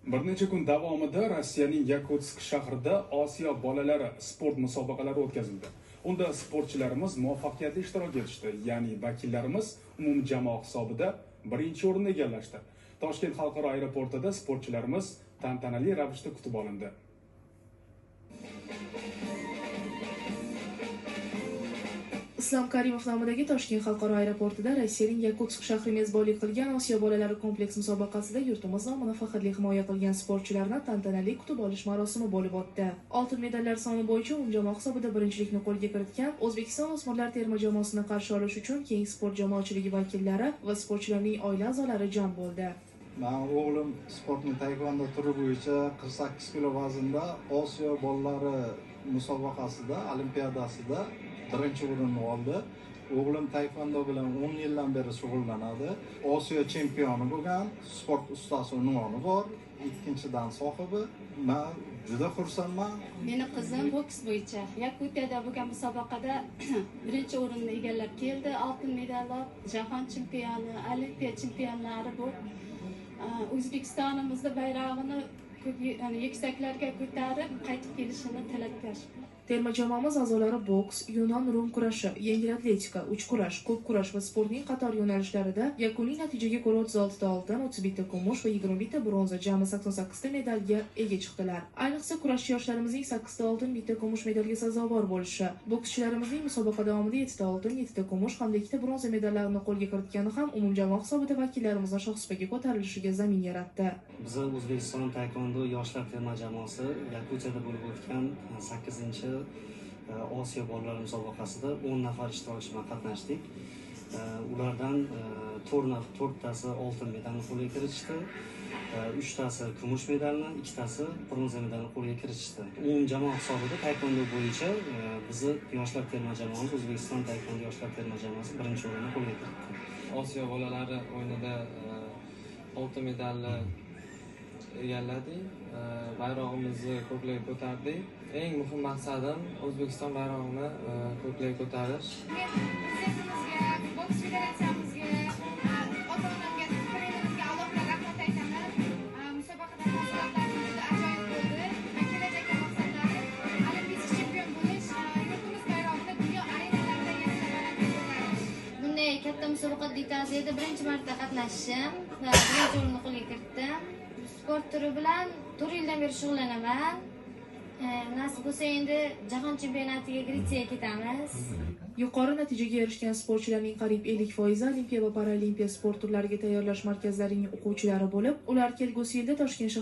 Bir necha kun davomida Rossiyaning Yakutsk shahrida Osiyo bolalari sport musobaqalari o'tkazildi. Unda sportchilarimiz muvaffaqiyatli ishtirok etishdi. Ya'ni vakillarimiz umumjamoa hisobida birinchi o'rinni egallashdi. Toshkent xalqaro aeroportida sportchilarimiz tantanali ravishda kutib olindi. Islom Karimov nomidagi Toshkent xalqaro aeroportida Rossiyaning Yakutsk shahri mezbonlik qilgan Osiyo bolalari kompleks musobaqasida yurtimiz nomini faxrli himoya qilgan sportchilarni tantanali kutib olish marosimi bo'lib o'tdi. Oltin medallar soni bo'yicha umumjamoa hisobida birinchilikni qo'lga kiritgan O'zbekiston o'smirlar terma jamoasini qarshi olish uchun keng sport jamoatchiligi vakillari va sportchilarning oila a'zolari jam bo'ldi. Men o'g'lim sportning taekvondo turi bo'yicha 48 kilo vaznda Osiyo bolalari musobaqasida, olimpiadasida birinchi o'rinni oldi. O'g'lim taekvondo bilan 10 yildan beri shug'ullanadi. Osiyo chempioni bo'lgan, sport ustasi unvoni bor, ikkinchidan sohibi. Men juda xursandman. Meni qizim boks bo'yicha Yakutiyada bo'lgan musobaqada birinchi o'rinni egallab keldi. Oltin medallar, jahon chempioni, olimpiya chempionlari bu. O'zbekistonimizda bayrog'ini yuksaklarga ko'tarib qaytib kelishini tilakdosh. Terma jamoamiz a'zolari boks, yunon-rum kurashi, yengil atletika, uch kurash, ko'p kurash va sportning qator yo'nalishlarida yakuniy natijaga ko'ra 36 ta oltin, 31 ta kumush va 21 ta bronza, jami 88 ta medalga ega chiqdilar. Ayniqsa kurashchi yoshlarimizning 8 ta oltin, 1 ta kumush medalga sazovor bo'lishi, bokschilarimizning musobaqa davomida 7 ta oltin, 7 ta kumush hamda 2 ta bronza medallarini qo'lga kiritgani ham umumjamoa hisobida vakillarimizni shohsupaga ko'tarilishiga zamin yaratdi. Biz O'zbekiston taekvondo yoshlar terma jamoasi Yakutiyada bo'lib o'tgan 8-chi Osiyo bolalar musobaqasida 10 nafar ishtirokchi bilan qatnashdik. Ulardan 4tasi oltin medalni qo'lga kiritishdi, 3tasi kumush medalni, 2tasi bronza medalni qo'lga kiritishdi. Umumjamoa hisobida taekvondo bo'yicha bizni yoshlar terma jamoamiz, O'zbekiston taekvondo yoshlar terma jamoasi birinchi o'rinni qo'lga kiritdi. Osiyo bolalari o'yinida oltin medalni egalladik, bayrog'imizni ko'klarga ko'tardik. Eng muhim maqsadim O'zbekiston bayrog'ini ko'klarga ko'tarish. Men prezidentimizga, boks federatsiyamizga, ota-onamga, trenerimizga alohida rahmat aytaman. Musobaqada taassurotlarim juda ajoyib bo'ldi. Kelajakda maqsadlarim olimpiya chempion bo'lish, yurtimiz bayrog'ini dunyo arenalarida yanada baland ko'tarish. Bunday katta musobaqada Aziyada birinchi marta qatnashishim va birinchi o'rinni qo'lga kiritdim. Sport turi bilan 4 yildan beri shug'ullanaman. Nasib bo'lsa endi jahon chempionatiga Gretsiyaga ketamiz. Yuqori natijaga erishgan sportchilarning qariyb 50% olimpiya va paralimpiya sport turlariga tayyorlash markazlarining o'quvchilari bo'lib, ular kelgusi yilda Toshkent